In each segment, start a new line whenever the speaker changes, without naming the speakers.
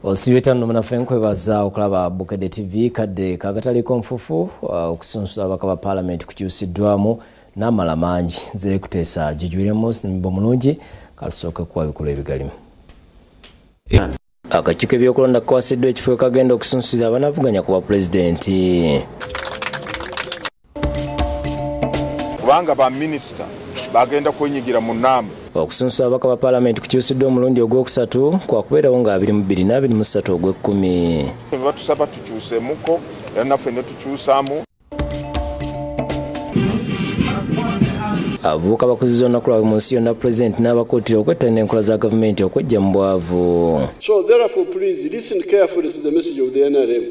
Osibeta no nkwebaza okulaba Bukedde TV kadde kagataliko nfufu okusunsula ababaka ba parliament kukyusiddwamu n'amala mangi. Nze kuteesa jujwiremu nimbo mulungi kalusooke kuwa bikulu ebigalimu. Akakiiko ebyokulonda kakwasiddwa ekifo kagenda okusunsulira abanavuganya ku bwapulezidenti.
Kubanga ba minisita bagenda kwenyigira mu nnamu.
Okusunsula ababaka ba parliament kukyusiddwa omulundi ogwokusatu kwakubeerawo nga 22 na 23 ogw'ekkumi.
Batusaba tukyuseemuko era naffe ne tukyusaamu.
Abavubuka bakuzizza olunaku lwabwe mu nsi yonna pulezidenti n'abakuutira okwettanira enkola za gavumenti okwejja mu bwavu.
So therefore please listen carefully to the message of the NRM.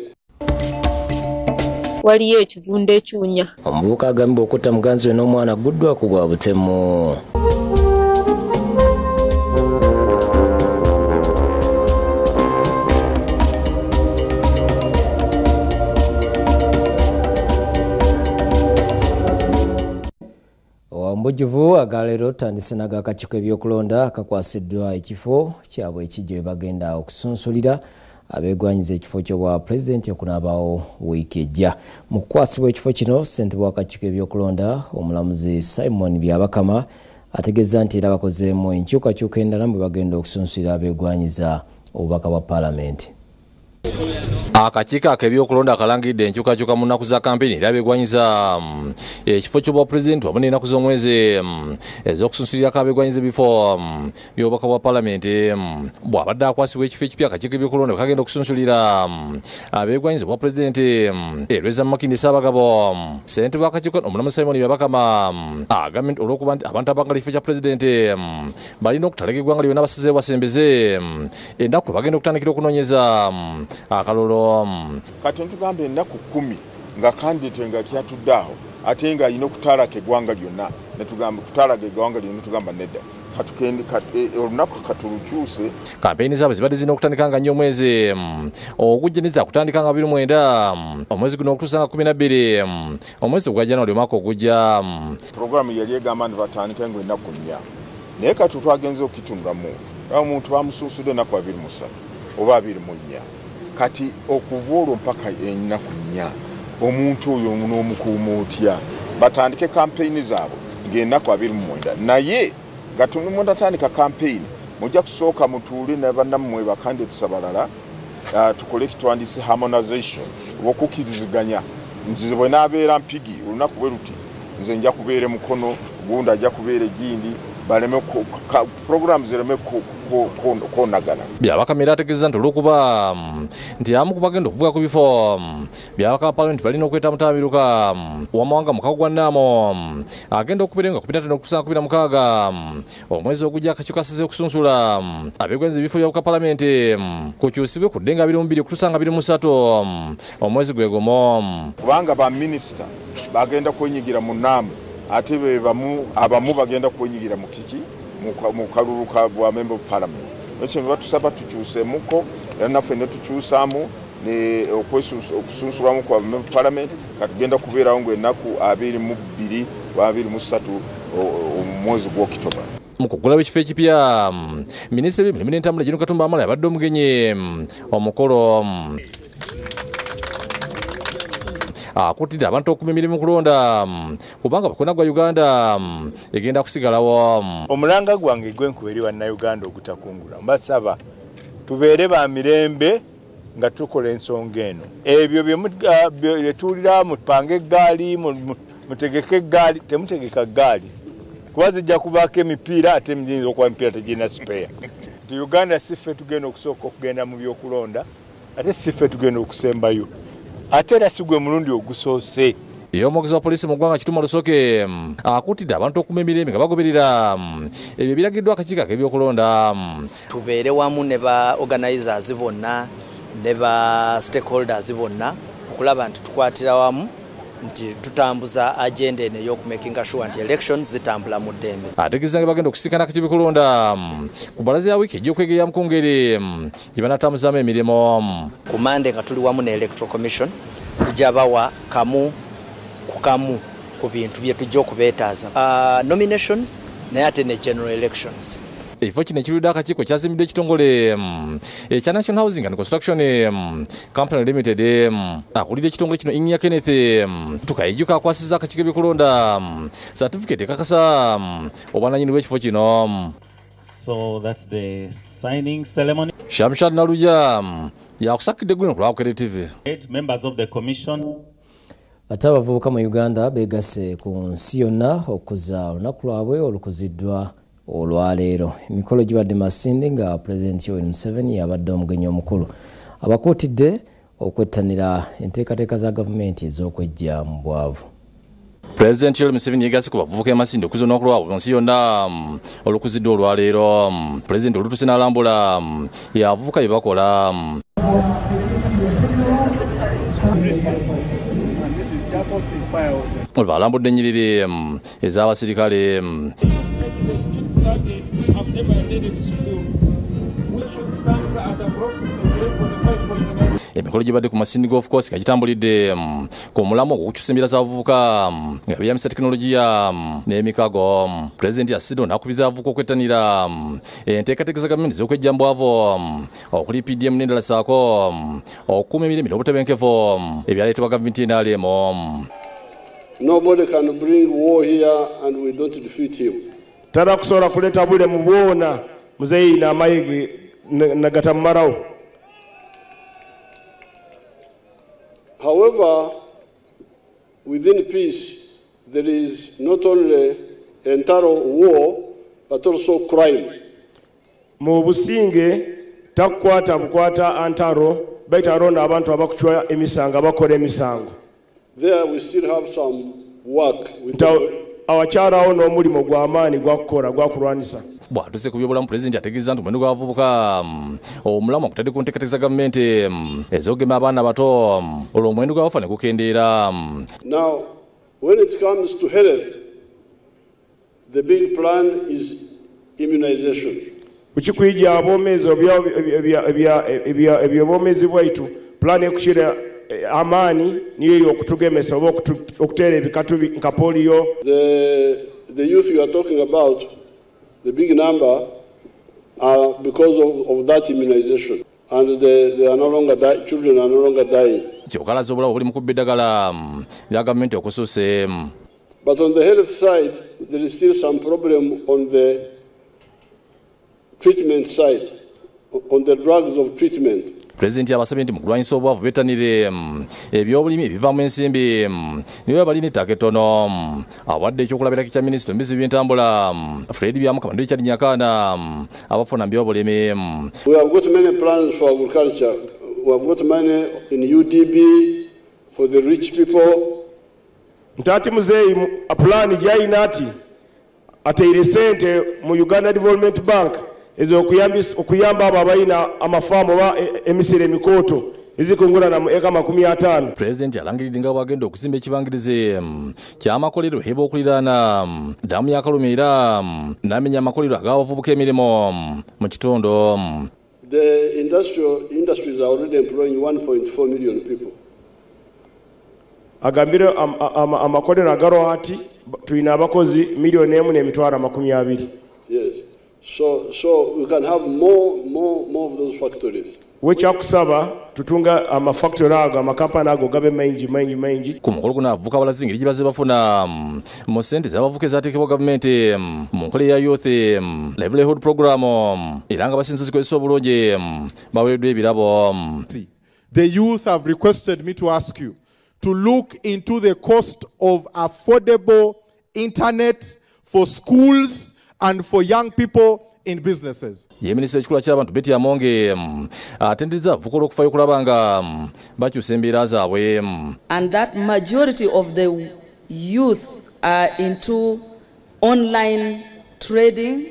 Waliyo ekivunda ekiwunya.
Omuvubuka agambibwa okutta muganzi we n'omwana agguddwako gwa butemu. Omubujuvu agaleero tutandise n'ag'akakiiko ebyokulonda akakwasiddwa ekifo kyabwe ekijja we bagenda okusunsulira abeegwanyiza ekifo ky'obwa pulezidenti okunaabaawo wiiki ejja. Mu kukwasibwa ekifo kino, ssentebe w'akakiiko ebyokulonda omulamuzi Simon Byabakama ategeeza nti era bakozeemu enkyukakyuka endala bwe bagenda okusunsulira abeegwanyiza obubaka bwa paalamenti.
Akakiiko ak'ebyokulonda akalangiridde enkyukakyuka mu nnaku za kampeyini era abeegwanyiza ekifo ky'obwa pulezidenti wamu n'ennaku z'omwezi ez'okusunsulirako abeegwanyiza ebifo by'obubaka bwa paalamenti. Bw'abadde akwasibwa ekifo ekipya, akakiiko ebyokulonda bwe kagenda okusunsulira abeegwanyiza obwa pulezidenti Erweza Makindye Ssaabagabo. Ssentebe w'akakiiko omulamuzi Simon Byabakama agambye nti olw'okuba nti abantu abagala ekifo kya pulezidenti balina okutalaga eggwanga lyonna basizeewo basembeze ennaku bagenda okutandikira okunoonyeza akalulu.
Kati ntugamba ennaku 10 nga kandidate nga kyatudde awo ate nga alina okutaalaka eggwanga lyonna, netugamba kutaalaga eggwanga lyonna tugamba nedda, olunaku katulukyuse.
Kampeyini zaabwe zibadde zirina okutandika nga nnyo omwezi ogujja ne zakutandika nga 29 omwezi guno okutuusa nga 12 omwezi ogwa January omwaka ogujja.
Puroguramu yali egamba nti batandike nga ennaku 4, naye kati twagenze okukitunulamu omuntu bamusuusudde ennaku 23 oba 24. Kati okuva olwo mpaka ennaku 4 omuntu oyo n'omukuuma otya? Batandike kampeyini zaabwe ng'ennaku 29, naye nga munatandika kampeyini mujja kusooka mutuule ne bannammwe bakandidates abalala, tukole ekitwandise harmonization oba okukkiriziganya. Nze bwe naabeera Mpigi olunaku bwe luti, nze nja kubeera Mukono, gundi ajja kubeera egindi, baleme puroguramu zireme kwonagana.
Byabakama era ategeeza nti olw'okuba nti abamu ku bagenda okuvuga ku bifo byabaka ba paalamenti balina okweta mutamiruka w'amawanga mukago gwa Nnaamo agenda okubeera nga 15 okutuusa 16 omwezi ogujja, akakiiko kasize okusunsula abeegwanyiza ebifo by'abaka paalamenti kukyusibwe ku dde nga 22 okutuusa nga 23 omwezi gwe gumu.
Kubanga ba minisita bagenda kwenyigira mu Nnaamo ate be abamu bagenda kwenyigira mu kiki mu kalulu ka bwa member of parliament. Ekyo batusaba tukyuseemuko era naffe ne tukyusaamu okusunsulamu kwa member of parliament. Katugenda kubeerawo ng'ennaku 22 oba 23 omwezi gwa Okitoba.
Mu kugulawo ekifo ekipya, minisita w'emirimu n'entambula Gen. Katumba Wamala abadde omugenyi omukolo akuutidde abantu okuma emirimu kulonda kubanga bwe gwa Uganda egenda kusigalawo.
Omulanga gwange gwenkuba eri bannayuganda ogutakungula, mbasaba tubeere ba mirembe nga tukola ensonga eno. Ebyo bye tuwulira mupange eggaali, mutegeke eggaali, temutegeka ggaali kuba zijja kubaako emipiira, ate miyinza okuba emipiira tegirina sipeeya. Nti Uganda si ffe tugenda okusooka okugenda mu byokulonda, ate si ffe tugenda okusembayo, ate era si gwe mulundi ogusoose.
Ye omwogezi wa poliisi mu ggwanga Kituma Lusoke akuutidde abantu okuma emirembe nga bagoberera ebyo ebiragiddwa akakiiko ak'ebyokulonda.
Tubeere wamu ne ba organizers bonna ne ba stakeholders bonna okulaba nti tukwatira wamu nti tutambuza agenda eno ey'okumakinga sure nti elections zitambula mu ddembe.
Ategeeza nga bagenda okusinkana akakiiko k'ebyokulonda ku bbalaza ya wiiki ejja okwegeya mu Kungeri gye banatambuzaamu emirimu.
Ku Mande nga tuli wamu ne Electoral Commission tujja bawa kamu ku kamu ku bintu bye tujja okubeetaaza, nominations naye ate ne general elections.
Ekifo kino ekirudde akakiiko kyazimbiddwa ekitongole ekya National Housing and Construction Company Limited. Akulira ekitongole kino Inya Kenneth Tukayijuka akwasizza akakiiko ebyokulonda certificate ekakasa obwannannyini bw'ekifo kino.
So that's the signing ceremony.
Shamshad Naluja yakusakidde gwino ku Lwakere TV.
Members of the commission.
Ate abavubuka mu Uganda beegasse ku nsi yonna okukuza olunaku lwabwe olukuziddwa olwaleero. Emikolo gibadde Masindi nga Pulezidenti Yoweri Museveni yabadde omugenyi omukulu. Abakuutidde okwettanira enteekateeka za gavumenti ez'okwejja mu bwavu.
Pulezidenti Yoweri Museveni yeegasse ku bavubuka e Masindi okukuza olunaku lwabwe mu nsi yonna olukuziddwa olwaleero. Pulezidenti olutuuse n'alambula abavubuka bye bakola. Balambudde ennyiriri ez'abasirikale. Emikolo gibadde ku Masindi Golf Course nga gitambulidde ku mulamwa ogw'okukyusa embeera z'abavubuka nga beeyambisa tekinologiya n'emikago. Pulezidenti yasidde n'akubiriza abavubuka okwettanira enteekateeka za gavumenti ez'okwejja mu bwavu okuli PDM n'endala ssaako okukuuma emirembe n'obutebenkevu ebyaleetebwa gavumenti NRM.
Nobody can bring war here and we don't defeat him.
Tara kusobola kuleeta bulemu bwona muzeeyi n'amaye nagatamumalawo.
However, within peace, there is not only entire war, but also crime.
Mu businge takukwata bukwata antaro, baitu aronda abantu abakucwa emisango, abakora emisango.
There we still have some work.
Awakyalawo n'omulimu gw'amaanyi gwakukola gwakulwanisa.
Bw'atuuse ku byobulamu, Pulezidenti ategeeza nti omuwendo gw'abavubuka omulamu okutadde ku nteekateeka za gavumenti ez'okugema abaana abato olwo omuwendo gw'abafa ne gukendeera.
Now, when it comes to health, the big plan is immunization.
Ukikwija abomezi ebyobomezi bwaitu plan ekushira amani niyo okutugemesa oba okuteera ebikatu nka polio.
The youth you are talking about, the big number are because of that immunization, and they are no longer children are no longer dying.
Kyokka obulamu buli mu kubba eddagala lya gavumenti okusuuse.
But on the health side, there is still some problem on the treatment side, on the drugs of treatment.
Pulezidenti abasabye nti mu kulwanyisa obwavu bettanire ebyobulimi ebivaamu ensimbi niwe balina ettaka ettono. Awadde ekyokulabirako kya minisita omubizi w'ebyentambula Fred Byamukama ne Richard Nyakana abafuna mu byobulimi.
We have got many plans for agriculture. We have got money in UDB for the rich people.
Ntati muzeeyi pulaani gy'alina ati ateire ssente mu Uganda Development Bank ezo okuyamba abo abalina amafaamu oba emisiri emikooto ezikungulana mu eka 50.
Pulezidenti alangiridde nga bw'agenda okuzimba ekibangirizi ky'amakolero heba okuliraana ddamu ya Kalumeera n'amenya amakolero ag'abavubuka emirimu mu kitundu.
The industries are already employing 1.4 million people.
Agambire amakolero agaro ati tulina abakozi 1,020,000.
Yes. So we can have more of those factories.
Wechakusaba tutunga amafactory ago amakampani ago gabe maingi.
Ku mukolo guno abavubuka balaze engeri gye bazze bafuna mu ssente z'abavubuka ezaateekebwa gavumenti mu nkola ya Youth Livelihood Program era nga basinze ozikozesa obulungi baweereddwa ebirabo.
The youth have requested me to ask you to look into the cost of affordable internet for schools and for young people in businesses.
Ye minisita ekikula ky'abantu Betty Amonge atenderezza abavubuka olw'okufaayo okulaba nga bakyusa embeera zaabwe.
And that majority of the youth are into online trading,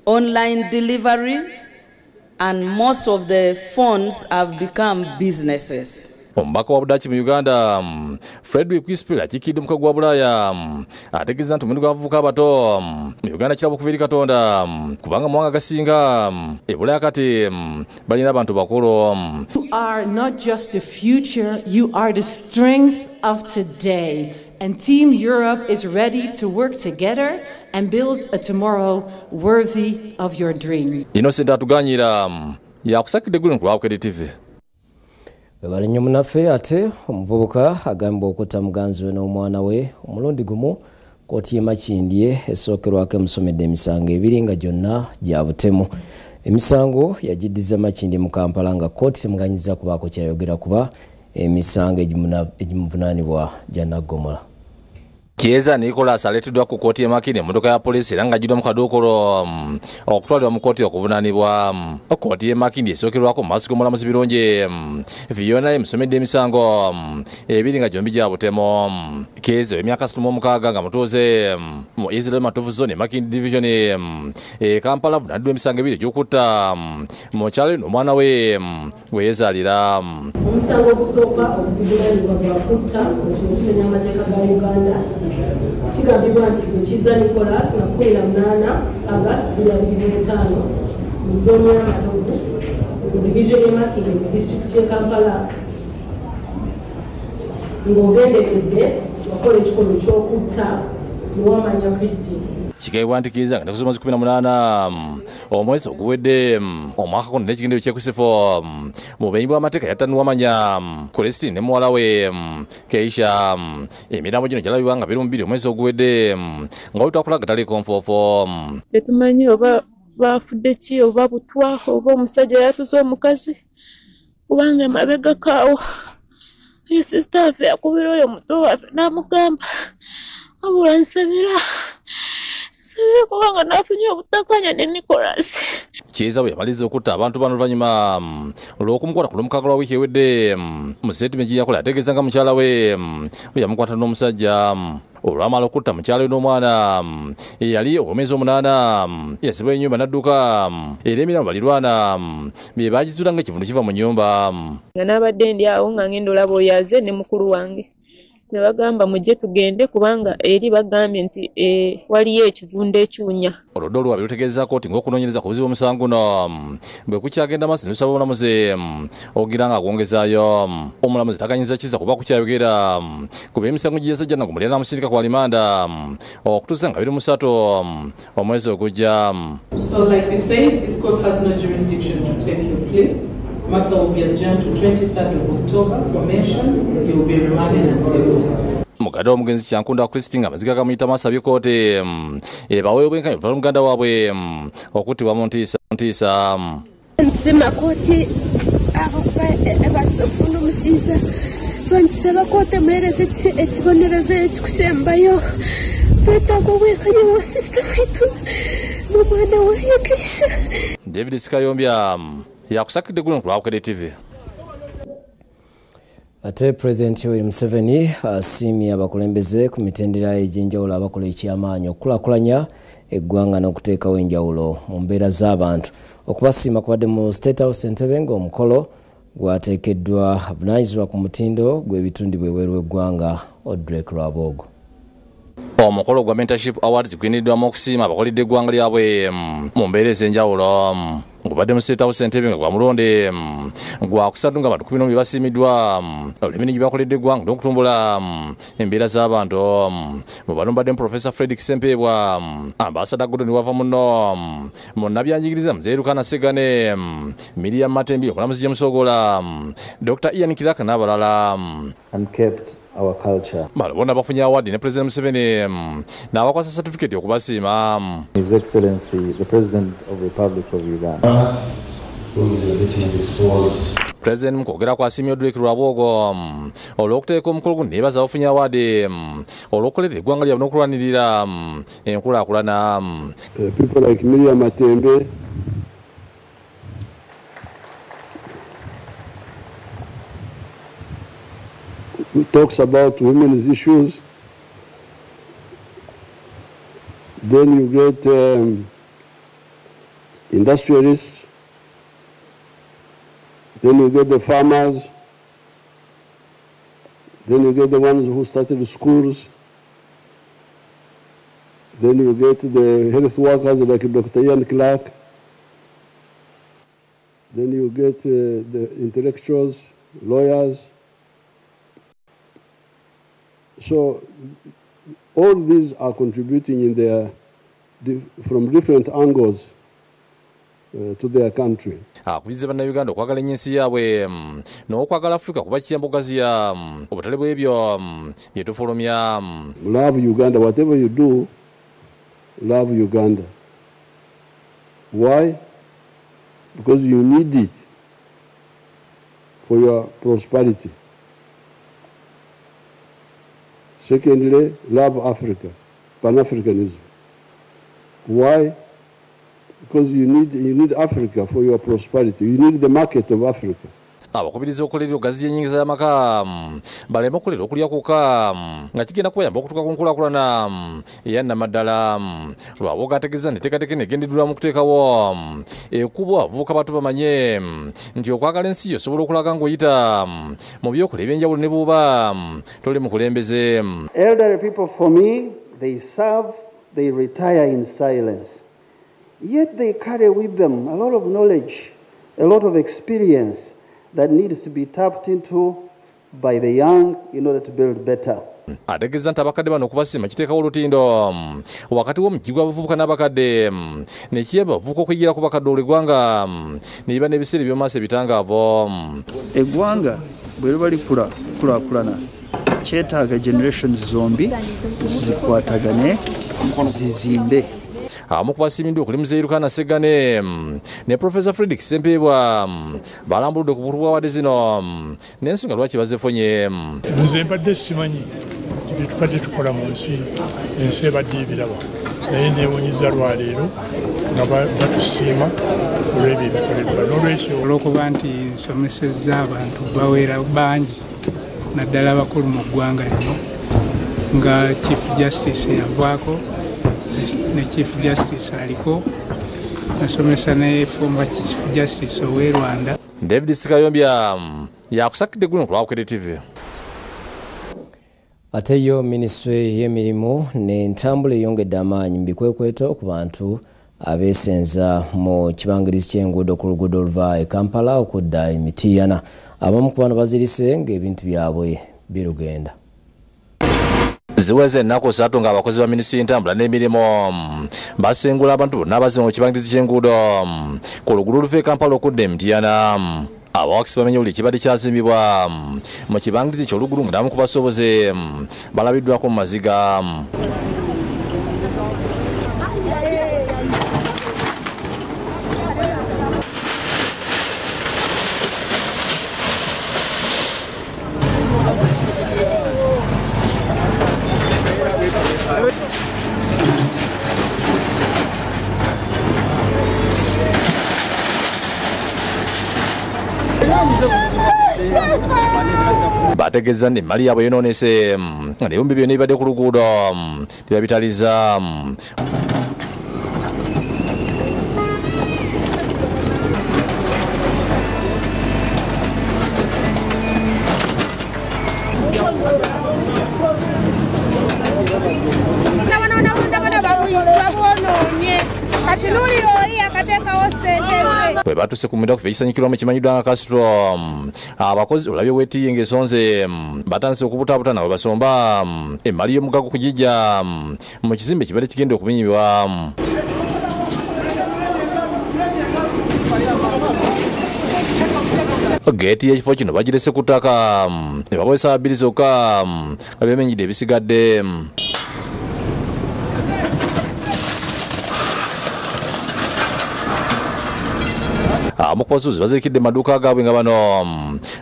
online delivery, and most of the phones have become businesses.
Omubaka wa Budaaki mu Uganda Frederick Wispel akiikiridde omukago gwa Bulaaya ategeeza nti omuwendo gw'abavubuka abato mu Uganda kirabo okuva eri Katonda kubanga mu mawanga agasinga e Bulaaya kati balina abantu bakulu.
You are not just the future, you are the strength of today. And Team Europe is ready to work together and build a tomorrow worthy of your dreams.
Innocent Atuganyira yakusakidde guno ku Lwabukede TV.
Webale nnyo munnaffe. Ate omuvubuka agambibwa okutta muganzi we n'omwana we omulundi gumu, kkooti y'e Makindye esookerwako emusomedde emisango ebiri nga gyonna gya butemu. Emisango yagiddiza Makindye mu Kampala nga kkooti temuganyiza kubaako kyayogera kuba emisango egimuvunaanibwa gya naggomola.
Kieza Nicholas aleeteddwa ku kkooti y'e Makindye emmotoka ya poliisi era ng'ajjiddwa mu kaduukulu okutwalibwa mu kkooti okuvunaanibwa. Kkooti y'e Makindye esookerwako mu maaso g'omulamuzi Birungi Fiona emusomedde emisango ebiri nga gyombi gya butemu. Kieza ow'emyaka 36 nga mutuuze mu Israel Matovu Zone, Makindye Division e Kampala, avunaaniddwa emisango ebiri egy'okutta mukyala we n'omwana we gwe yeezaalira.
Omusango ogusooka oguvunaanibwa gwa kutta, kino kimenya amateeka ga Uganda. Kigambibwa nti gwe Kiza Nicholas nga 18 August 2025 mu zooni y'Amatovu mu divizoni y'e Makindye mu disitulikiti y'e Kampala ng'ogenderedde wakola ekikolwa eky'okutta Nuwamanya Christine.
Kigambibwa nti Kiza nga ennaku z'omwezi 18 omwezi oguwedde omwaka guno n'ekigendero ky'ekusifo mu bumenyi bw'amateeka yatta Nuwamanya Christine ne muwala we Keisha. Emirambo gino gyalabibwa nga 22 omwezi oguwedde nga olutakola gataliiko nfoofo.
Tetumanyi oba bafudde ki, oba butwa, oba omusajja yatuze omukazi, kubanga emabegako awo sisita waffe yakubira oyo muto waffe n'amugamba wabula nsabira nsabira kubanga nafunye obutakanya ne Nicholas.
Kiza bwe yamaliriza okutta abantu bano oluvannyuma olw'okumukwata ku Lwomukaaga lwa wiiki ewedde, mu sitatimenti gye yakola yategeeza nga mukyala we bwe yamukwata n'omusajja. Olwamala okutta mukyala we n'omwana eyali ow'emyezi 8, yasibwa ennyumba n'adduka, era emirambo balirwana bye bagizuula ng'ekivundu kiva mu nnyumba.
Nga n'abadde ndi awo nga ngenda olaba oyo aze ne mukulu wange ne bagamba mujje tugende kubanga eri bagambye nti waliyo ekivundu ekiwunya.
Oludda olwabi lutegeeza kkooti ng'okunoonyereza ku buzibu omusango guno bwe kukyagenda maaso ne lusaba omulamuzi okugira nga agwongezaayo. Omulamuzi taganyiza Kiza kuba kukyayogera kuba emisango gye yasajja nagumulira n'amusindika ku alimanda okutuusa nga 23 omwezi ogujja.
So like we said, this court has no jurisdiction to take your plea. Matter will be adjourned to 23rd of October for mention. You will be remanded until then.
Muganda w'omugenzi Kyankunda Christine nga amaziga gamuyitamu asabye kkooti ebawe obwenkanya obutwala muganda waabwe okuttibwa mu ntiisa.
Nzima kooti abakuba abafuna omusiiza bantusaba kooti emuheereze ekibonerezo ekikusembayo. Twetaaga obwenkanya bwa sisita waitu n'omwana wayo Keisha.
David Sikayombya yakusakidde guno ku Lwabukede TV.
Ate Pulezidenti Yoweri Museveni asiimye abakulembeze ku mitendera egy'enjawulo abakola ekyamaanyi okukulaakulanya eggwanga n'okuteekawo enjawulo mu mbeera z'abantu. Okubasiima kubadde mu State House Entebbe ng'omukolo gwateekeddwa avunaanyizibwa ku mutindo gw'ebitundibwa ebweru w'eggwanga Odrek Rwabwogo.
Omukolo gwa Mentorship Awards guyiniddwamu okusiima abakolidde eggwanga lyabwe mu mbeera ez'enjawulo. Gubadde mu State House Entebbe nga gwa mulonde gwakusatu nga abantu 11 basiimiddwa olw'emirimu gye bakoledde eggwanga n'okutumbula embeera z'abantu. Mu bano mbaddemu Professor Fredrick Ssempeebwa, Ambassador Gordon Wavamunno, munnabyanjigiriza Muzeeyi Rukana Segane, Miriam Matembi, omulamuzi James Ogola, Dr. Ian Kiraka n'abalala.
And kept our culture.
Bano bonna bafunye award ne President Museveni n'abakwasa certificate okubasiima.
His Excellency the President of the Republic of Uganda.
Who is a bit indisposed.
President mu kwogera kwasiimye Odrek Rwabwogo olw'okuteeka omukolo guno neebaza abafunye award olw'okukolera eggwanga lyabwe n'okulwanirira enkulaakulana.
People like Miriam Matembe, who talks about women's issues. Then you get industrialists. Then you get the farmers. Then you get the ones who started schools. Then you get the health workers like Dr. Ian Clark. Then you get the intellectuals, lawyers. So all these are contributing in their, from different angles to their country.
Akubiriza bannayuganda okwagala ennyo ensi yaabwe n'okwagala Afrika kuba kiyamba okugaziya obutale bw'ebyo bye tufulumya.
Love Uganda, whatever you do, love Uganda. Why? Because you need it for your prosperity. Secondly, love Africa, Pan-Africanism. Why? Because you need Africa for your prosperity. You need the market of Africa.
Abakubiriza okukolera okugaziya ennyingiza y'amaka baleme okukolera okulya kwokka nga kigenda kubayamba okutuuka ku nkulaakulana eya nnamaddala. Lwabwoga ategeeza nti enteekateeka eno egendereddwa mu kuteekawo ekkubo abavubuka bato bamanye nti okwagala ensi yo osobola okulaga ng'oyita mu by'okola eby'enjawulo ne bw'oba toli mukulembeze.
Elderly people, for me, they serve, they retire in silence. Yet they carry with them a lot of knowledge, a lot of experience that needs to be tapped into by the young in order to build better.
Ategeeza nti abakadde bano okubasiima kiteekawo olutindo wakati w'omugigi gw'abavubuka n'abakadde ne kiyamba abavubuka okuyigira ku bakadde olw'eggwanga ne liba n'ebiseera eby'omu maaso ebitangaavu.
Eggwanga bwe liba likulaakulana kyetaaga generations zombi zikwatagane zizimbe.
Abamu ku basiimiddwa okuli Muzeeyi Lukana Ssegane ne Professor Fredrick Ssempeebwa balambuludde ku bukulu bwa wadde zino n'ensonga lwaki bazifunye.
Nze mbadde simanyi nti bye tubadde tukola mu nsi, ensi ebadde ebiraba, naye neewuunyizza lwaleero nga batusiima olw'ebyo ebikoleddwa. N'olwekyo
olw'okuba nti nsomesezza abantu bawera bangi naddala abakulu mu ggwanga lino nga Chief Justice yavaako ne Chief Justice aliko, nasomesa ne former Chief Justice ow'e Rwanda.
David Sikayombya yakusakidde guno ku Lwabukede TV.
Ate yo minisitule y'emirimu n'entambula eyongedde amaanyi mu bikwekweto ku bantu abeesenza mu kibangirizi ky'enguudo ku luguudo oluva e Kampala okudda e Mityana. Abamu ku bano bazirise ng'ebintu byabwe birugenda.
Ziweze ennaku 3 ng'abakozi ba minisitule y'entambula n'emirimu basengula abantu bonna abazima mu kibangirizi ky'enguudo ku luguudo oluva e Kampala okudda e Mityana. Abawakisi bamenye buli kibadde kyazimbibwa mu kibangirizi ky'oluguudo nga n'abamu ku basuubuzi balabiddwako mu maziga. Bategeeza nti emmali yaabwe yonoonese nga n'ebibumbi byonna ebibadde ku luguudo tebabitaliza. Bwe batuuse ku mwenda okuva ekisanyukirwamu ekimanyiddwa nga Castro, abakozi olabye weetiiye ng'esonze batandise okubutaabuta nabwe basomba emmali y'omugago okugijja mu kizimbe ekibadde kigenda okumenyebwa. Geeti y'ekifo kino bagirese ku ttaka ne bakozesa 2 zokka nga beemenyedde ebisigadde. Abamu ku basuubuzi bazirikidde mu maduuka gaabwe nga bano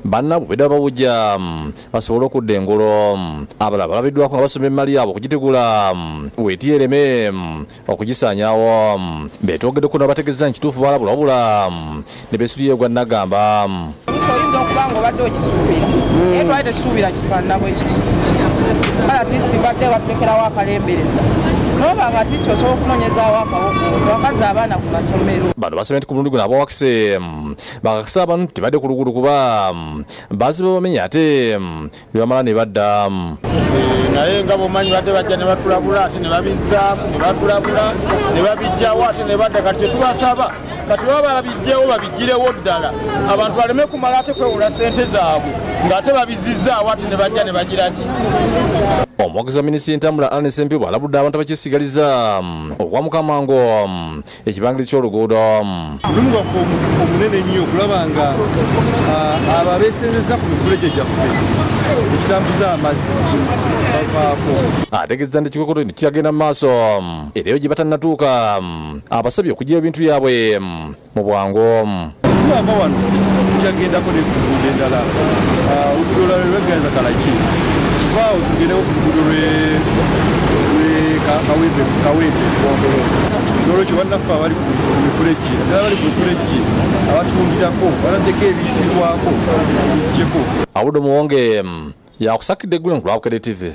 bannaabwe bwedda babujja basobole okudda engolo. Abalala balabiddwako nga basoma emmali yaabwe okugitegula weeti ereme okugisaanyaawo. Beetwogeddeko n'abategeeza nti kituufu balabula wabula ne beesulira gwa Nnagamba.
Oyinza okuba ng'obadde okisuubira naye twali tetusuubira kifaanana bwe kiti. Kale at least badde batulekerawo akalembereza noba nga at least osobola okunoonyezaawo akawoko wakaza abaana ku masomero.
Bano basabye nti ku mulundi guno abawakise bakakasa abantu tebadde ku luguudo kuba baziba bamenya ate ne bamala ne badda.
Naye nga bw'omanyi badde bajja ne batulabula ate ne babizzaamu ne batulabula ne babiggyawo ate ne badda. Kati kye tubasaba kati baba babijjewo babiggirewo ddala abantu baleme kumala ate kwewola ssente zaabwe ng'ate babizizzaawo ate ne bajja ne bagira ki.
Omuwagizi wa minisitiri entambula Allan Ssempebwa alabudde abantu abakisigaliza okwamuka amangu ekibangirizi ky'oluguudo.
Omulimu gwaffe omunene nnyo okulaba nga abo abeesenzezza ku mifulejje gyaffe ekitambuza amazzi bavaako.
Ategeeza nti ekikwekweto kino kikyagenda mu maaso era eyo gye batannatuuka abasabye okuggya ebintu byabwe mu bwangu.
Tulava wano tukyagendako ne ku nguudo endala, oluguudo olulala lw'e Kalaki, tuvaawo tugendewo ku luguudo lw'e Kawempe Bongolo. N'olwekyo bannaffe abali ku mifulejje, naddala abali ku mifulejje abatuwulirako bataddeko ebiyitirwako bijjeko.
Abudo Muwonge yakusakidde eggulu ku Lwabukedde TV.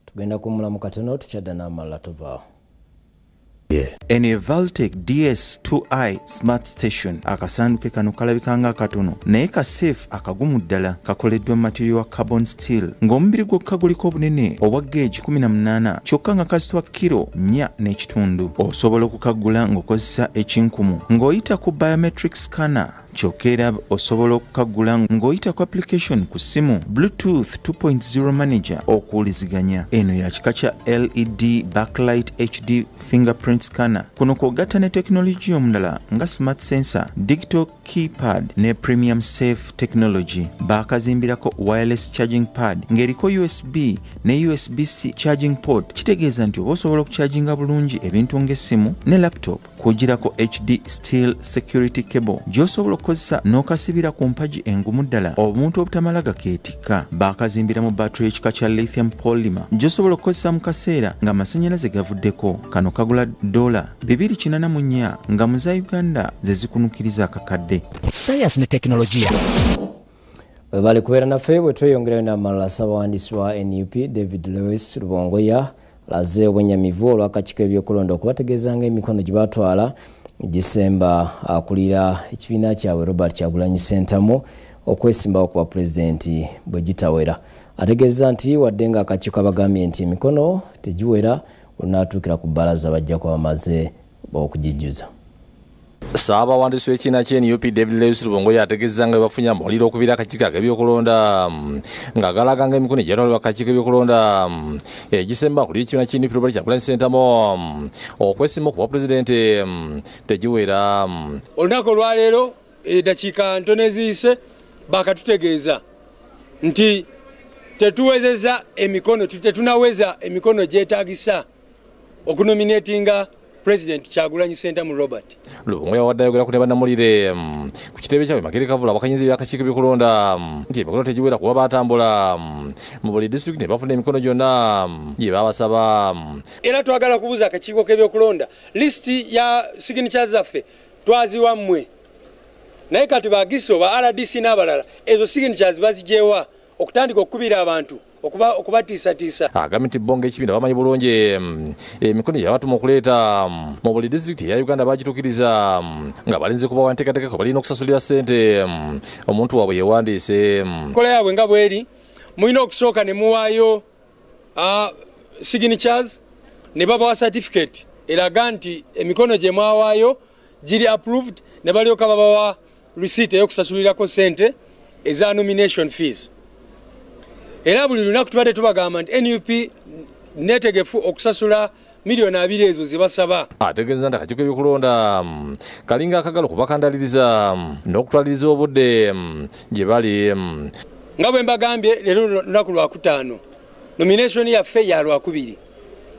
Tugenda kuwummulamu katono, tukyadda n'amalala tuvaawo.
Eno ye Valtech DS2i Smart Station. Akasanduke kano kalabika nga katono naye ka safe akagumu ddala, kakoleddwa material wa carbon steel ng'omubiri gwokka guliko obunene obwa gauge 18 kyokka nga kasitwa kiro 4.5. Osobola okukaggula ng'okozesa ekinkumu ng'oyita ku biometric scanner, kyokka era osobola okukaggula ng'oyita ku application ku ssimu Bluetooth 2.0 manager okuwuliziganya. Eno ya kika kya LED backlight HD fingerprint scanner. Kuno kw'ogatta ne tekinologiya omulala nga smart sensor, digital keypad ne premium safe technology. Baakazimbirako wireless charging pad ng'eriko USB ne USB-C charging port, kitegeeza nti oba osobola okucharginga bulungi ebintu ng'essimu ne laptop. Kugirako HD steel security cable gy'osobola okukozesa n'okasibira ku mpagi engumu ddala omuntu obutamala gakeetikka. Baakazimbira mu battery ekika kya lithium polymer gy'osobola okukozesa mu kaseera ng'amasannyalaze gavuddeko. Kano kagula $284 nga mu za Uganda ze zikunukiriza akakadde.
Sayansi ne tekinologiya.
Webale kubeera naffe bwe tweyongerayo n'amalala. Ssabawandiisi wa NUP David Lewis Rubongoya alaze obwennyamivu olw'akakiiko ebyokulonda okubategeeza ng'emikono gye batwala gisemba akulira ekibiina kyabwe Robert Kyagulanyi Ssentamu okwesimbawo kuba pulezidenti bwe gitawera. Ategeeza nti wadde ng'akakiiko abagambye nti emikono tegiwera, olunaatuukira ku bbalaza bajja kuba bamaze okugijjuza.
Ssaabawandiisi w'ekibiina kya NUP David Lewis Rubongoya ategeeza nga bwe bafunye amawulire okuviira akakiiko ak'ebyokulonda nga galaga ng'emikono egyatwalibwa akakiiko ebyokulonda egisemba akulira ekibiina kya NUP Robert Kyagulanyi Ssentamu okwesimba okuba pulezidenti tegiwera.
Olunaku olwaleero eddakiika ntono eziyise bakatutegeeza nti tetuwezezza emikono, tetunaweza emikono gyetaagisa okunominatinga President Kyagulanyi Ssentamu Robert.
Rubongoya wadde ayogera ku ne bannamawulire ku kitebe kyabwe Makerere Kavula abakanyiza eby'akakiiko ebyokulonda nti emikono tegiwera kuba baatambula mu buli disitulikiti ne bafuna emikono gyonna gye babasaba.
Era twagala kubuuza akakiiko k'ebyokulonda lisiti ya signatures zaffe twaziwa mmwe, naye kati bagiso ba RDC n'abalala ezo signatures bazigyewa okutandika okukubira abantu okubatiisatiisa.
Agambye nti bo ng'ekibiina bamanyi bulungi emikono gye babatuma okuleeta mu buli disitulikiti eya Uganda bagituukiriza nga balinze kubawa nteekateeka kwe balina okusasulira ssente omuntu waabwe yeewandiise.
Enkola yaabwe nga bw'eri, mulina okusooka ne muwaayo signatures ne babawa certificate eraga nti emikono gye mwawaayo giri approved, ne balyoka babawa receipt ey'okusasulirako ssente eza nomination fees. Era buli lunaku tubadde tubagamba nti NUP neetegefu okusasula 2,000,000 ezo ze basaba.
Ategeeza nti akakiiko ebyokulonda kalinga akagala okubakandaliriza n'okutwaliriza obudde gye bali.
Nga bwe mbagambye leero lunaku lwakutaano, nomination yaffe ya Lwakubiri.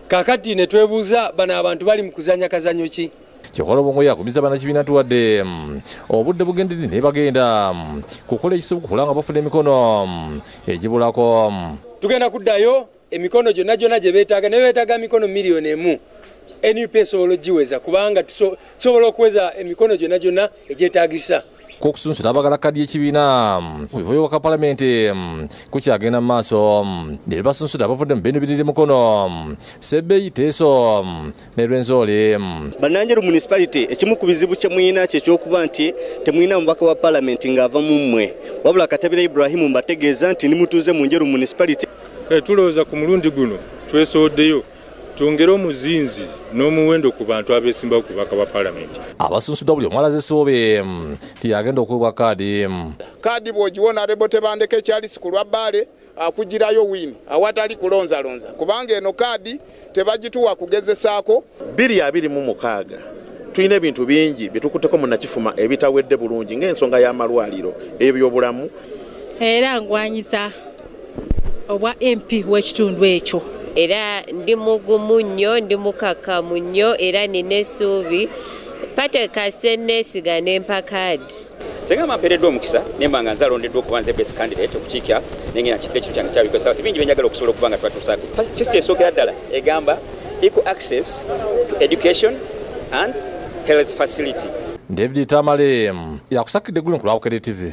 Kaakati ne twebuuza bano abantu bali mu kuzannya kazannyo ki?
Kyokka Rubongoya agumiza bannakibiina nti wadde obudde bugendedde naye bagenda kukola ekisoboka okulaba nga bafuna emikono egibulako.
Tugenda kuddayo emikono gyonna gyonna gye beetaaga, naye beetaaga mikono 1,000,000. NUP esobola ogiweza kubanga tusobola okuweza emikono gyonna gyonna egyetaagisa.
K'okusunsula abagala kkaadi y'ekibiina ku bifo by'obubaka palamenti kukyagenda mu maaso. Leero basunsula abavudde mu Beni Bidiri Mukono, Sebei Teeso ne Rwenzori.
Bannanjeru municipality ekimu ku bizibu kye muyina kye ky'okuba nti temulina mubaka wa palamenti ng'ava mu mmwe, wabula Katabira Ibrahim mbategeeza nti nimutuuze mu Njeru municipality.
Tulowooza ku mulundi guno twesowoddeyo twongere omuzinzi n'omuwendo ku bantu abeesimbawo ku bubaka bwa palamenti.
Abasunsuddwa buli omu alaze essuubi tiyagenda okuweebwa kaadi.
Kaadi bw'ogiwona Honorable Tebandeke Charles ku lwa Bbaale,
Akugirayo win awatali kulonzalonza, kubanga eno kaadi tebagituwa kugezesaako.
2026 tulina ebintu bingi byetukutteko mu Nakifuma ebitawedde bulungi ng'ensonga y'amalwaliro, ebyobulamu.
Era ngwanyiza obwa MP w'ekitundu ekyo.
Era ndi mugumu nnyo, ndi mukakamu nnyo, era nina essuubi pate kasite neesiga nempa kaadi.
Senga mampeereddwa omukisa nemba nga nze alondeddwa okuba nze best candidate okukiika nengenda nkiika ekintu kyange kyabikwe South, bingi byenjagala okusobola okuba nga twatuusaako. First esookera ddala egamba equal access to education and health facility.
David Tamale yakusakidde gulu ku Bukedde TV.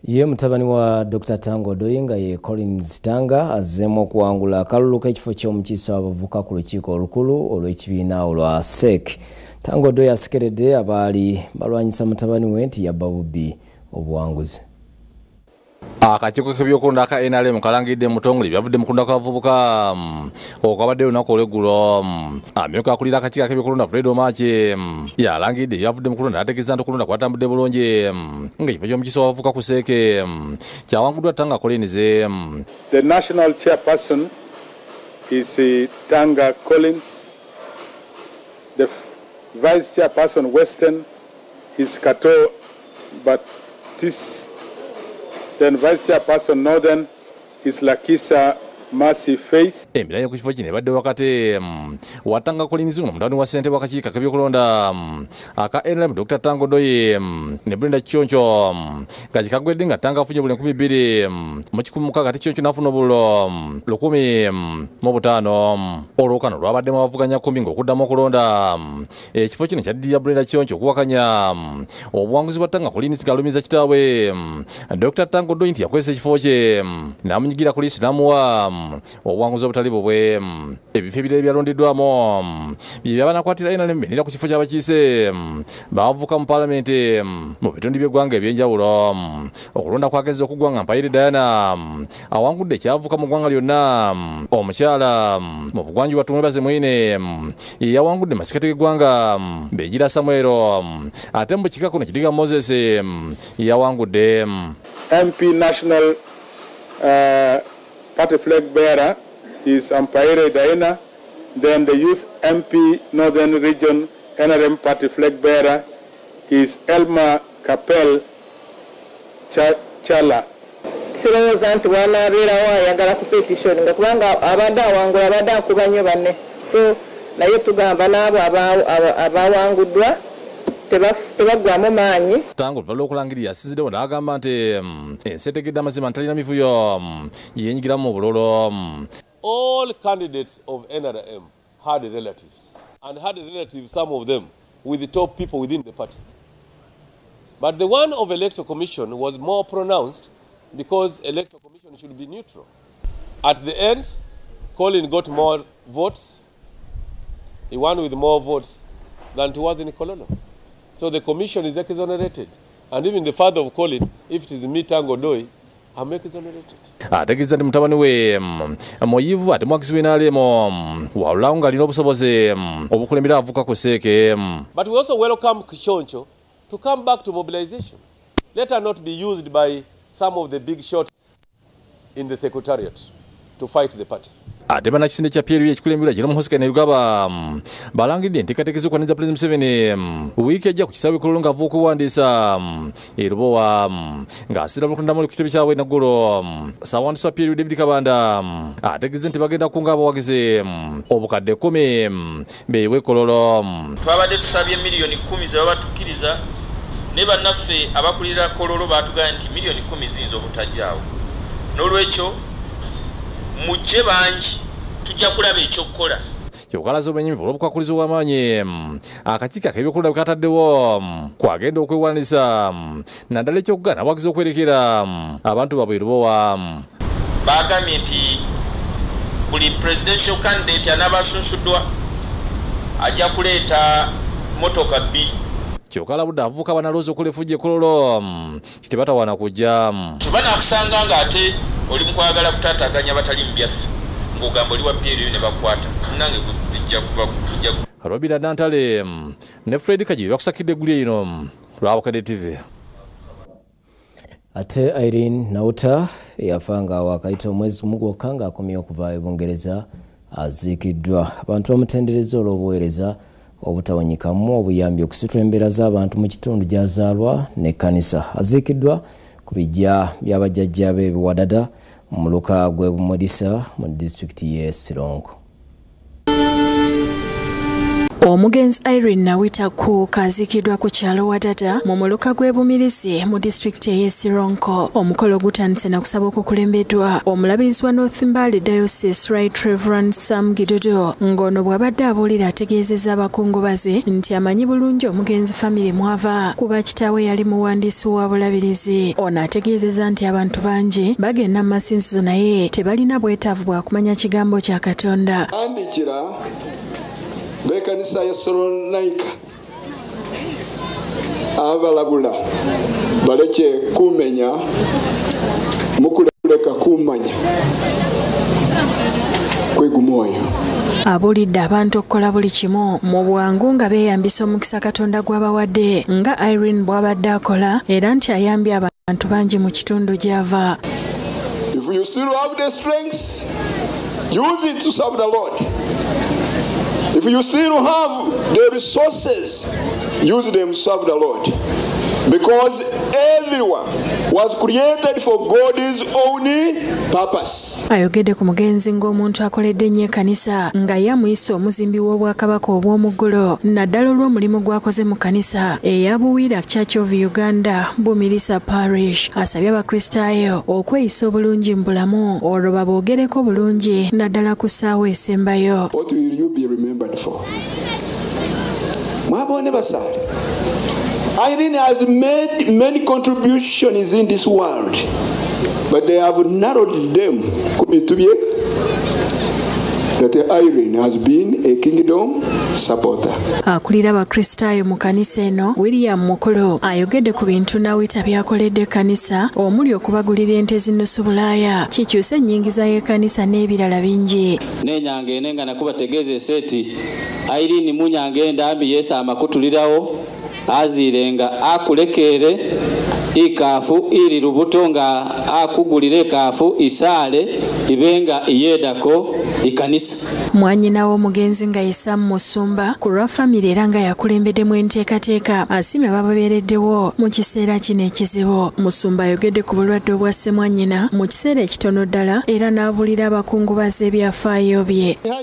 Ye mutabani wa Dr. Tanga Odoi nga ye Collins Tanga azzeemu okuwangula akalulu k'ekifo ky'omukiise w'abavubuka ku lukiiko olukulu olw'ekibiina olwa SEC. Tanga Odoi asekeredde abaali balwanyisa mutabani we nti yabba bubbi obuwanguzi.
Akakiiko k'ebyokulonda aka NRM kalangidde mutongole byavudde mu kulonda kw'abavubuka okwabadde olunaku olw'eggulo. Amyuka akulira akakiiko ak'ebyokulonda Fred Omaki yalangidde byavudde mu kulonda, n'ategeeza nti okulonda kwatambudde bulungi ng'ekifo ky'omukiise w'abavubuka ku SEC kyawanguddwa Tanga Collins.
The national chairperson is Tanga Collins. The vice chairperson Western is Kato Batis. Then vice chairperson Northern is Lakisa Mercy Faith.
Emilayo ku kifo kino ebadde wakati wa Tanga Collins mutabani wa ssentebe w'akakiiko ak'ebyokulonda aka NRM Dr. Tanga Odoi ne Brenda Kiconco, nga kikaggwedde nga Tanga afunye obululu 2600 ate Kiconco n'afuna obululu 1005. Olwokano lwabaddemu abavuganya 10 ng'okuddamu okulonda ekifo kino kyaddirira Brenda Kiconco okuwakanya obuwanguzi bwa Tanga Collins ng'alumiza kitaawe Dr. Tanga Odoi nti yakozesa ekifo kye n'amunyigira ku liiso n'amuwa obuwanguzi obutali bubwe. Ebifo ebirala ebyalondeddwamu bye byabanakwatira NRM bendera ku kifo ky'abakiise bavuka mu paalamenti mu bitundu by'eggwanga eby'enjawulo. Okulonda kwagezza okuggwa nga Mpaire Diana awangudde ekyavuka mu ggwanga lyonna. Omukyala mu bugwanjuba Tumwebaze Mwine yawangudde masikati g'eggwanga Begira Samuel, ate mu kika kuno Kidiga Moses yawangudde.
MP National Party flag bearer is Mpaire Diana. Then the youth MP Northern Region NRM party flag bearer is Elma Kapel Chala.
Sirowooza nti wanaabeerawo ayagala ku petition nga kubanga abadde awangula abadde akuba nnyo banne, so naye tugamba n'abo abawanguddwa tebaggwamu maanyi.
Tanga oluvannyuma lw'okulangirira yasinziddewo n'agamba nti ensi etegedde amazima nti talina mivuyo yenyigiramu mu bululu.
All candidates of NRM had relatives, and had relatives, some of them, with the top people within the party. But the one of Electoral Commission was more pronounced because Electoral Commission should be neutral. At the end, Colin got more votes. He won with more votes than it was in Kololo. So the commission is exonerated. And even the father of Colin, if it is me, Tanga Odoi, I'm exonerated.
Ategeeza nti mutabani we muyivu ate mwagizi w'NRM wabula ng'alina obusobozi obukulembera avuka ku SEC.
But we also welcome Kiconco to come back to mobilization. Let her not be used by some of the big shots in the secretariat to fight the party.
Ate bannakisinde kya PLU ekikulemberwa Jerome Hoskin Rugaba balangidde enteekateeka ez'okwaniriza Pulezidenti Museveni wiiki ejja ku kisaawe Kololo ng'ava okuwandiisa e Lubowa ng'asinziira mu kulondamu ku kitebe kyabwe Naggulo. Ssabawandiisi wa PLU David Kabanda ategeezezza nti bagenda kukunga abawagizi obukadde 10 beewe Kololo.
Twabadde tusabye miliyoni 10 ze baba tukkiriza, ne bannaffe abakulira Kololo baatugambye nti miliyoni 10 ziyinza obutajjaawo. N'olwekyo mujje bangi, tujja kulaba ekyokukola.
Kyokka alaze obwennyamivu olw'obukwakulizo obw'amaanyi akakiiko ak'ebyokulonda bwe kataddewo kwagenda okwewandiisa naddala ekyokugaana abawagizi okwerekera abantu baabwe e Lubowa.
Baagambye nti buli presidential candidate anaaba asunsuddwa ajja kuleeta mmotoka 2.
Kyokka alabudde abavubuka banalooza okukola effujjo e Kololo kitebatawaana kujja.
Tebanakusanga ng'ate oli mu kwagala kutaataaganya abatali mu byaffe ng'ogamba oli wa PLU ne bakwata. Munnange bijja kuba kujja.
Robina Nantale ne Fred Kaji bakusakidde eggulire lino lwa Bukedde TV.
Ate Irene Nauta eyafa nga wakayita omwezi gumu gwokka ng'akomye okuva e Bungereza aziikiddwa. Abantu bamutenderezza olw'obuweereza obutawanyikamu obuyambi okusitula embeera z'abantu mu kitundu gy'azaalwa n'ekkanisa. Aziikiddwa ku bijja by'abajjajja be Biwadada mu muluka gw'e Bumulisa mu disitulikiti y'e Sironko.
Omugenzi Irene Nawita Cook aziikiddwa ku kyalo Wadada mu muluka gw'e Bumirisi mu disitulikiti ey'e Sironko. Omukolo gutandise na kusaba okukulembeddwa omulabirizi wa North Mbale Diocese Right Reverend Sam Gidodo, ng'ono bw'abadde abuulira ategeezezza abakungubazi nti amanyi bulungi omugenzi famire mwava kuba kitaawe yali muwandiisi wa bulabirizi. Ono ategeezezza nti abantu bangi bagenda mu masinzizo naye tebalina bwetaavu bwa kumanya kigambo kya Katonda.
Bekanisa ya Salonika abalabula baleke kumenya mukuleka kumanya kwegumwoyo.
Abuulidde abantu okukola buli kimu mu bwangu nga beeyambisa omukisa Katonda gw'abawadde nga Irene bw'abadde akola, era nti ayambye abantu bangi mu kitundu gy'ava.
If you still have the strength, use it to serve the Lord. If you still have the resources, use them to serve the Lord. Because everyone was created for God's own purpose.
Ayogedde ku mugenzi ng'omuntu akoledde ennyo ekkanisa nga yamuyise omuzimbi w'obwakabaka obw'omuggulu, naddala olw'omulimu gw'akoze mu kkanisa eya Buwira Church of Uganda Bumirisa Parish. Asabye Abakristaayo okweyisa obulungi mu bulamu olwo baboogereko bulungi naddala ku ssaawa esembayo.
What will you be remembered for? Mwabone basale. Irene has made many contributions in this world, but they have narrowed them to be that Irene has been a kingdom supporter.
Akulira Abakristaayo mu kanisa eno William Mukolo ayogedde ku bintu Nawita by'akoledde ekkanisa omuli okubagulira ente z'ennusu Bulaaya, kikyuse ennyingiza y'ekkanisa n'ebirala bingi.
N'ennyanga ene nga nakubategeezesa eti Irene munyanga endambi yeesa amakutulirawo azirenga akulekeere ikaafu iri lubuto nga akugulira ekaafu isaale ibenga iyedako ikanisa.
Mwannyina w'omugenzi nga ye Sam Musumba ku lwa famire era nga yakulembeddemu enteekateeka asiimye abababeereddewo mu kiseera kino ekizibu. Musumba ayogedde ku bulwadde obwasse mwannyina mu kiseera ekitono ddala era n'abuulira abakungubazi ebyafaayo bye.
Aba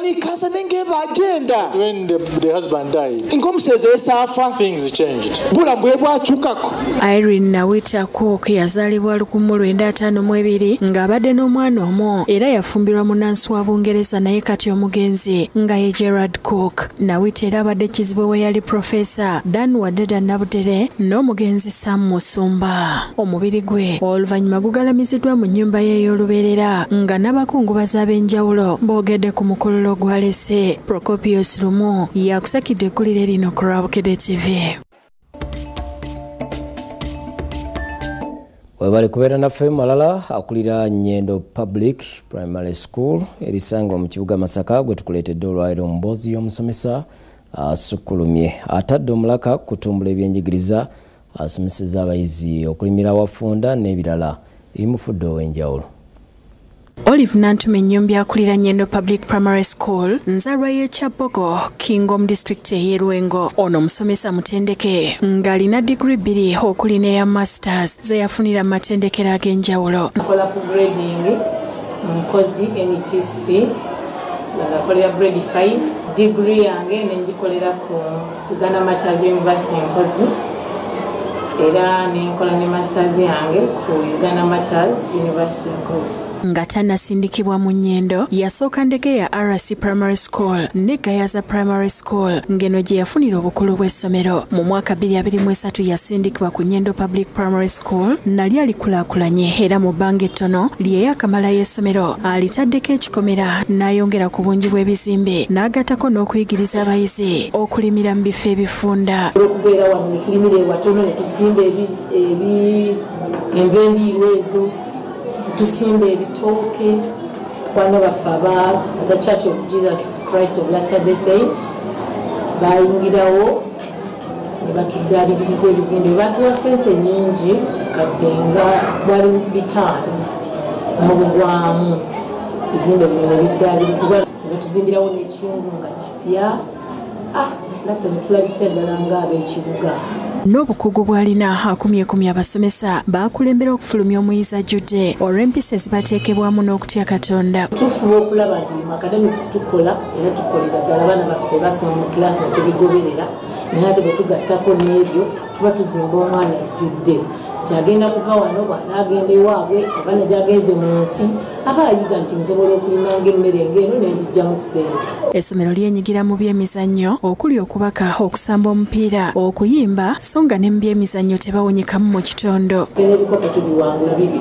ni kansa nenge bagenda. When the husband died, ng'omusezi esaafa, things changed. Bulamu bwe bwakyukako.
Irene Nawita Cook yazaalibwa 1952 ng'abadde n'omwana omu era yafumbirwa munnansi wa Bungereza naye kati omugenzi nga ye Gerard Cook. Nawita era abadde kizibwe we yali Profesa Dan Wadada Nabudere n'omugenzi Sam Musumba. Omubiri gwe oluvannyuma gugalamiziddwa mu nnyumba ye ey'olubeerera nga n'abakungubazi ab'enjawulo boogedde ku mukululo gw'alese. Procopius Lumu yakusakidde eggulire lino ku Bukedde TV.
Webale kubeera naffe. Malala akulira Nyendo Public Primary School erisangwa mu kibuga Masaka gwe tukuleetedde olwaleero mu mboozi y'omusomesa asukkulumye. Atadde omulaka kutumbula ebyenjigiriza, asomesezza abayizi okulimira awafunda n'ebirala ebimufudde ow'enjawulo.
Olive Nantume Nnyumbi akulira Nyendo Public Primary School nzaalwa y'e Kyabbogo Kingom District ey'e Lwengo. Ono omusomesa mutendeke ng'alina digiri 2 okuli n'eya masters ze yafunira mu matendekero ag'enjawulo.
Nkola ku grading Nkozi NTC, nakolera grade 5, degree yange nengikolera ku Uganda Martyrs University Nkozi, era nenkola ne masters yange ku Uganda Martyrs University Nkozi.
Nga tannasindikibwa mu Nyendo, yasooka Ndegeya RC Primary School ne Gayaza Primary School ng'eno gye yafunira obukulu bw'essomero. Mu mwaka 2023 yasindikibwa ku Nyendo Public Primary School nali alikulaakulanye era mu bbanga ettono lye yakamalayo essomero alitaddeko ekikomera n'ayongera ku bungi bw'ebizimbe n'agattako n'okuyigiriza abayizi okulimira mu bifo ebifunda.
Olw'okubeera wano ne tulimira ewatono ne tusimba enva endiirwa ezo, tusimba ebitooke. Bano baffe aba The Church of Jesus Christ of Latter-day Saints bayingirawo ne Batuddaabiriza ebizimbe, batuwa ssente nnyingi kadde nga bwali 500 mu bugwamu. Ebizimbe bino ne biddaabirizibwa ne batuzimbirawo n'ekiyungu nga kipya, naffe ne tulabikira ddala ng'ab'ekibuga.
N'obukugu bw'alina akumyekumye abasomesa baakulembera okufulumya omuyizi ajjudde olw'empisa ezibateekebwamu n'okutya Katonda.
Tufuba okulaba nti mu academics tukola era tukolera ddala, abaana baffe basoma mu kilaasi ne tubigoberera, naye ate bwe tugattako n'ebyo tuba tuzimba omwana ajjudde nti agenda kuva wano bw'anaagenda ewaabwe abaana gy'agenze mu nsi aba ayiga nti nsobola okulimanga emmere ng'eno n'engiggyamu ssente.
Essomero lyenyigira mu byemizannyo okuli okubaka, okusamba omupiira, okuyimba, so nga ne mu byemizannyo tebawonyekamu mu kitondo.
N'ebikopo tubiwangula bibi.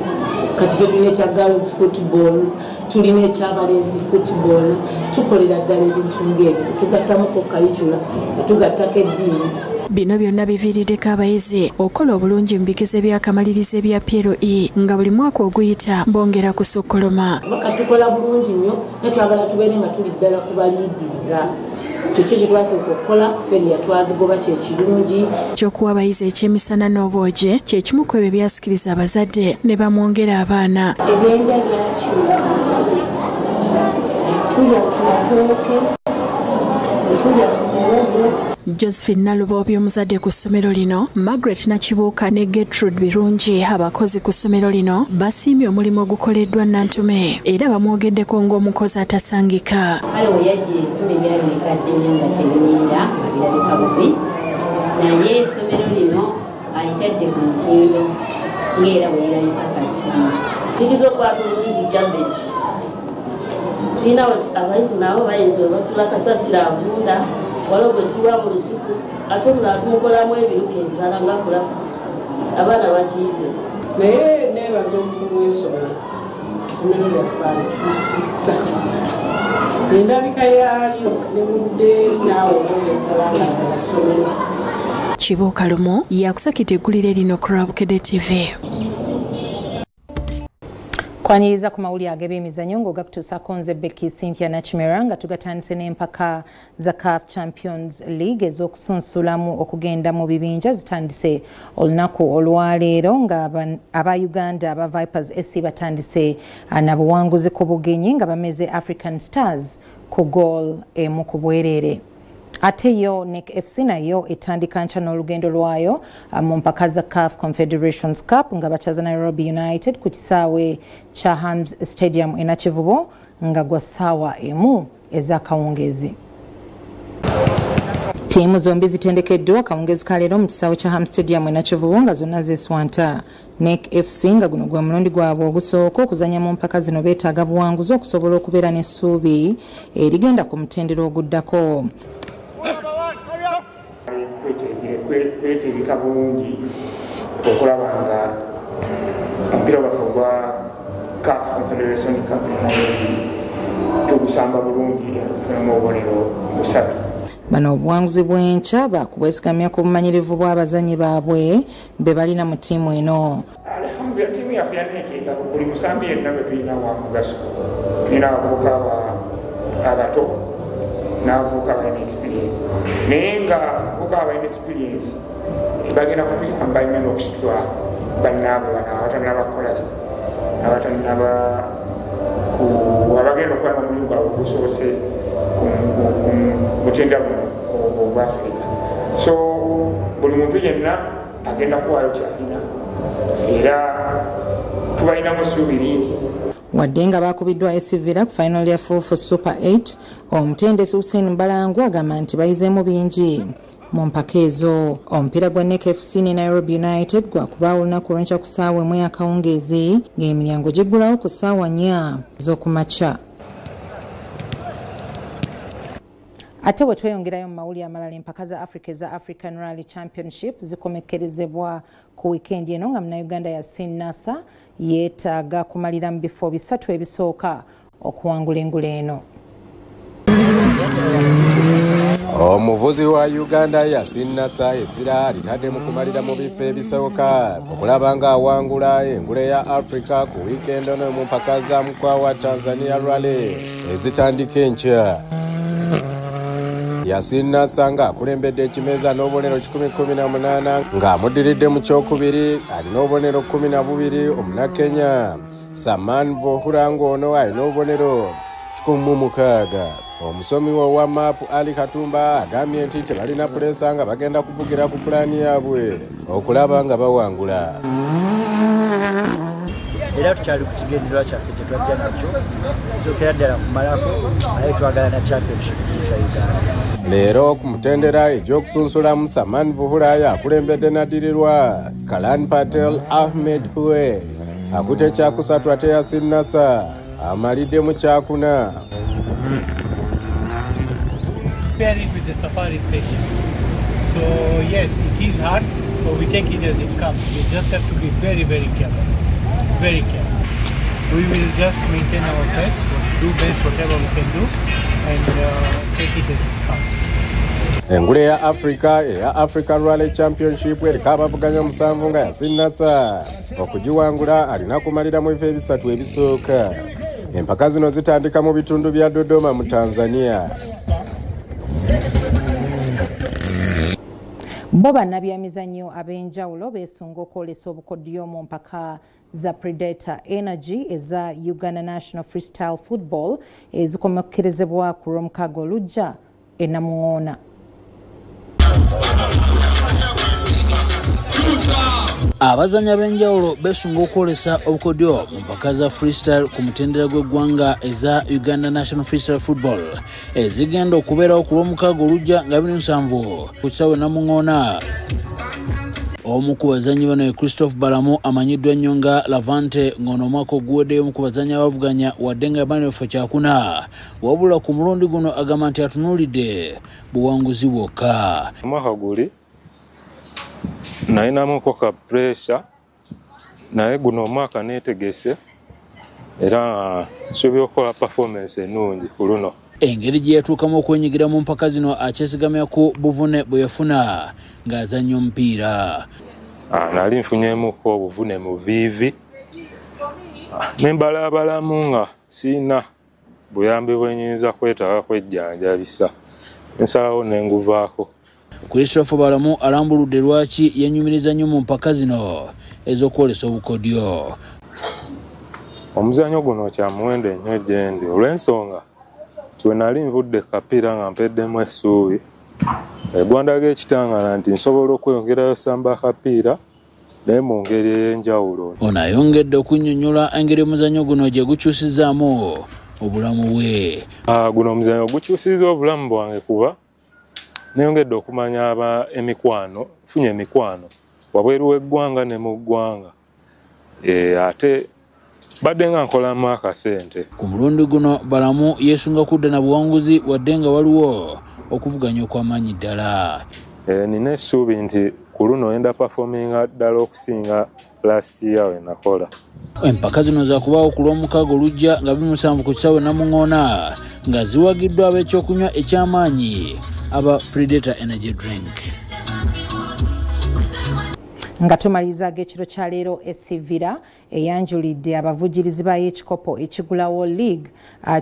Kati ffe tulina ekya girls football, tulina ekyabalenzi football, tukolera ddala ebintu ng'ebyo, tugattamuko kalicula, tugattako eddiini.
Bino byonna biviiriddeko abayizi okukola obulungi mu bigezo ebyakamalirizo ebya PLE nga buli mwaka oguyita bongera kusukkuluma.
Tukola bulungi nnyo naye twagala tubeere nga tuli ddala ku baliidinga. Kyokyo kye twasooka okukola, feriya twazigoba kye kirungi.
Ky'okuwa abayizi ekyemisana n'obwogi kye kimu ku ebyo ebyasikiriza abazadde ne bamwongera abaana.
Ebyenda byakyuka, tulya ku matooke, tulya ku muwogo.
Josephine Naluboobi omuzadde ku ssomero lino, Margaret Nakibuuka ne Gertrude Birungi abakozi ku ssomero lino basiimye omulimu ogukoleddwa Nantume era bamwogeddeko ng'omukozi atasangika.
Kale we yajja ebizimbe byali bikadde nnyo nga tebinyirira nga birabika bubi, naye essomero lino alitadde ku mutindo ng'era bwe lirabika kati.
Tukiza okukwata obulungi garbage. Tulina abayizi nabo bayinza basula kasasiro avunda, waliwo gwe tuwa mu lusuku ate omulala tumukolamu ebiruka ebirala nga kulapusi, abaana bakiyize.
Naye neebaza omukulu w'essomero, essomero lyaffe alituusizza endabika yaalyo ne budde naawe olaba nga ddala ssomero.
Kibuuka Lumu yakusakidde eggulire lino ku Bukedde TV.
Kwaniriza ku mawulire ag'ebyemizannyo ng'ogakutuusaako nze Becky Cynthia Nakimera nga tugatandise n'empaka za CAF Champions League ez'okusunsulamu okugenda mu bibinja zitandise olunaku olwaleero nga aba Uganda aba Vipers SC batandise na buwanguzi ku bugenyi nga bameze African Stars ku goal emu ku bwereere. Ate yo NEC FC nayo etandika nkya n'olugendo lwayo mu mpaka za CAF Confederations Cup nga bakyaza Nairobi United ku kisaawe kya Hams Stadium e Nakivubo nga gwa ssaawa 1 ez'akawungeezi.
Ttiimu zombi zitendekeddwa akawungeezi ka leero mu kisaawe kya Ham Stadium e Nakivubo nga zonna zeeswanta. NEC FC nga guno gwe mulundi gwabwe ogusooka okuzannya mu mpaka zino beetaaga buwanguzi okusobola okubeera n'essuubi erigenda ku mutendera oguddako.
Kwetegeka bulungi okulaba nga omupiira gwaffe ogwa CAF Confederation Cup Nairobi tugusamba bulungi era tufunamu obubonero busatu.
Bano obuwanguzi bw'enkya baakubwesigamya ku bumanyirivu bw'abazannyi baabwe be balina mu ttiimu eno.
Alhamdulillah, ttiimu yaffe ya NEC buli musambi yenna gwe tulina wa mugaso. Tulina abavubuka abato n'abavubuka balina experience, naye nga abavubuka abalina experience bagenda kutuyamba nnyo n'okusitula bannaabwe bano abatannaba kukola ki, abatannaba abagenda okuba n'omulimu gwabwe ogusoose ku mutendera guno ogwa Afirika. So buli muntu yenna agenda kuwaayo kyalina era tubalinamu essuubi lingi.
Wadde nga baakubiddwa SC Villa ku final ya Fufu Super 8, omutendesi Hussein Mbalangu agamba nti bayizeemu bingi mu mpaka ezo. Omupiira gwa NEC FC ne Nairobi United gwakubaawo olunaku olw'enkya ku ssaawa 1 akawungeezi ng'emiryango giggulawo ku ssaawa 4 ez'okumakya.
Ate bwe tweyongerayo mu mawulire amalala, empaka za Africa eza African Rally Championship zikomekkerezebwa ku wiikendi eno nga munnayuganda Yasin Nasser yeetaaga kumalira mu bifo 3 ebisooka okuwangula engule eno.
Omuvuzi wa Uganda Yasin Nasser essira alitadde mu kumalira mu bifo ebisooka okulaba ng'awangula engule ya Africa ku wiikendi eno mu mpaka za Mkwawa Tanzania Rally ezitandika enkya. Yasin Nasser ng'akulembedde ekimeeza n'obubonero 118, ng'amuddiridde mu kyokubiri alina obubonero 12 Omunnakenya Saman Vohura ng'ono alina obubonero 106. Omusomi wa maapu Ali Katumba agambye nti tebalina puleesa nga bagenda kuvugira ku pulaani yaabwe okulaba nga bawangula.
Era tukyali ku kigendererwa kyaffe kye twajja nakyo, tusookera ddala kumalako, naye twagala na championship za Uganda.
Leero ku mutendera egy'okusunsulamu, Saman Vuhura yakulembedde n'addirirwa Kalan Patel. Ahmed Hue akutte ekyakusatu, ate Yasin Nasser amalidde mu kyakuna.
Compare it with the safari stages. So yes, it is hard, but we take it as it comes. We just have to be very, very careful. Very careful. We will just maintain our best, do best whatever we can do, and take it as it comes.
Engule ya Africa eya African Rally Championship eriko abavuganya 7, nga Yasin Nasser okugiwangula alina kumalira mu bifo ebisatu ebisooka. Empaka zino zitandika mu bitundu bya Dodoma mu Tanzania.
Bo bannabyamizannyo ab'enjawulo beesunga okwolesa obukodyo mu mpaka za Predator Energy eza Uganda National Freestyle Football ezikomekkerezebwa ku Lwomukaaga olujja e Namuŋoona.
Abazannyi ab'enjawulo beesunga okwolesa obukodyo mu mpaka za freestyle ku mutendera gw'eggwanga eza Uganda National Freestyle Football ezigenda okubeerawo ku Lwomukaaga olujja nga 27 ku kisaawe Namuŋoona. Omu ku bazannyi bano ye Christophe Balamu, amanyiddwa nnyo nga Lavante, ng'ono omwaka oguweddeyo omu ku bazannyi abavuganya wadde nga yabalina ebifo kyakuna, wabula ku mulundi guno agamba nti atunuulidde buwanguzi bwokka.
Omwaka guli nalinamuko ka pressure, naye guno omwaka neetegese era nsuubira okukola performance ennungi ku luno.
Engeri gye yatuukamu okwenyigira mu mpaka zino akyesigamya ku buvune bwe yafuna ng'azannya omupiira.
Nali nfunyemuko obuvune mu viivi, ne mbalaabalamu nga siina buyambi bwe nnyinza kwetaaga kwejjanjabisa, nsalawo ne nguvaako.
Christopher Balamu alambuludde lwaki yenyumiriza nnyo mu mpaka zino ez'okwolesa obukodyo.
Omuzannyo guno kya muwendo ennyo gye ndi olw'ensonga nti nali nvudde kapiira nga mpeddemu essuubi, egwandaga ekitangala nti nsobola okweyongerayo samba akapiira naye mu ngeri ey'enjawulo.
Ono ayongedde okunnyonnyola engeri omuzannyo guno gye gukyusizaamu obulamu bwe.
Guno omuzannyo gukyusizza obulamu bwange kuba neyongedde okumanya aba emikwano, nfunye emikwano wabweru w'eggwanga ne mu ggwanga, ate badde nga nkolamu akasente.
Ku mulundi guno Balamu yeesunga kudda na buwanguzi wadde nga waliwo okuvuganya okw'amaanyi ddala.
Nina essuubi nti ku luno enda performinga ddala okusinga last year we nakola.
Empaka zino zakubaawo ku Lwomukaaga olujja nga 27 ku kisaawe Namuŋoona, nga ziwagiddwa ab'ekyokunywa eky'amaanyi aba Predator Energy Drink.
Nga tumaliriza ag'ekiro kya leero, SC Villa eyanjulidde abavujjirizi baayo ekikopo ekigulawo league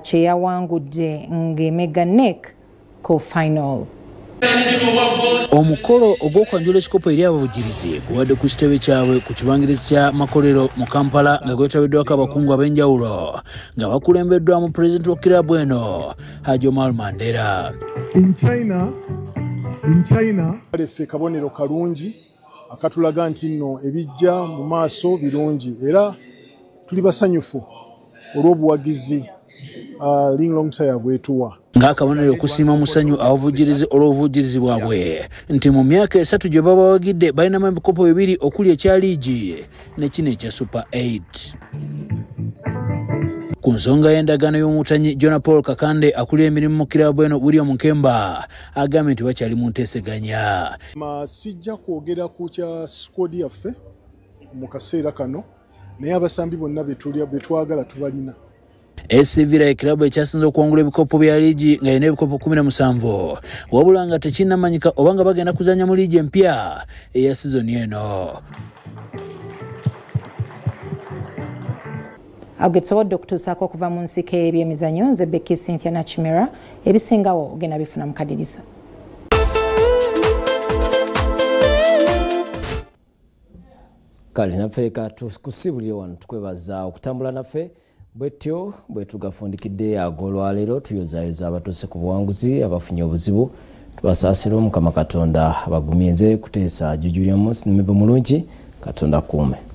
kye yawangudde ng'emega NEC ku final.
Omukolo ogw'okwanjula ekikopo eri abavujjirizi gubadde ku kitebe kyabwe ku kibangirizi kya Makolero mu Kampala, nga gwetabiddwako abakungu ab'enjawulo nga bakulembeddwamu pulezidenti wa kiraabu eno Haji Omar Mandela.
In China ffe kabonero kalungi akatulaga nti nno ebijja mu maaso birungi, era tuli basanyufu olw'obuwagizi Linglong Tire bwetuwa.
Ng'akabonero okusiima musanyu abavujjirizi olw'obuvujjirizi bwabwe nti mu myaka 3 gye babawagidde balinamu ebikopo 2 okuli ekya liigi ne kino ekya Super 8. Ku nsonga y'endagaano y'omutanyi Jona Paul Kakande akulira emirimu mu kiraabu eno William Nkemba agambye nti bakyali mu nteeseganya.
Sijja kwogera ku kya squad yaffe mu kaseera kano, naye abasambi bonna betwagala tubalina.
SC Villa ekiraabu ekyasinze okuwangula ebikopo bya liigi nga erina ebikopo 17, wabula nga tekinnamanyika oba nga bagenda kuzannya mu liigi empya eya sizoni eno.
Ago getusobodde okutuusaako okuva mu nsiko ey'ebyemizannyo. Nze Becky Cynthia Nakimera, ebisingawo ogenda bifuna mu kadirisa.
Kale naffe katukusibulire wano, tukwebaza okutambula naffe bwetyo bwe tugafundikidde ag'olwaleero. Tuyozayoza abatuuse ku buwanguzi, abafunye obuzibu tubasaasira, Omukama Katonda abagumye. Nze kuteesa Jujuliamus, nimebe mulungi, Katonda kuume.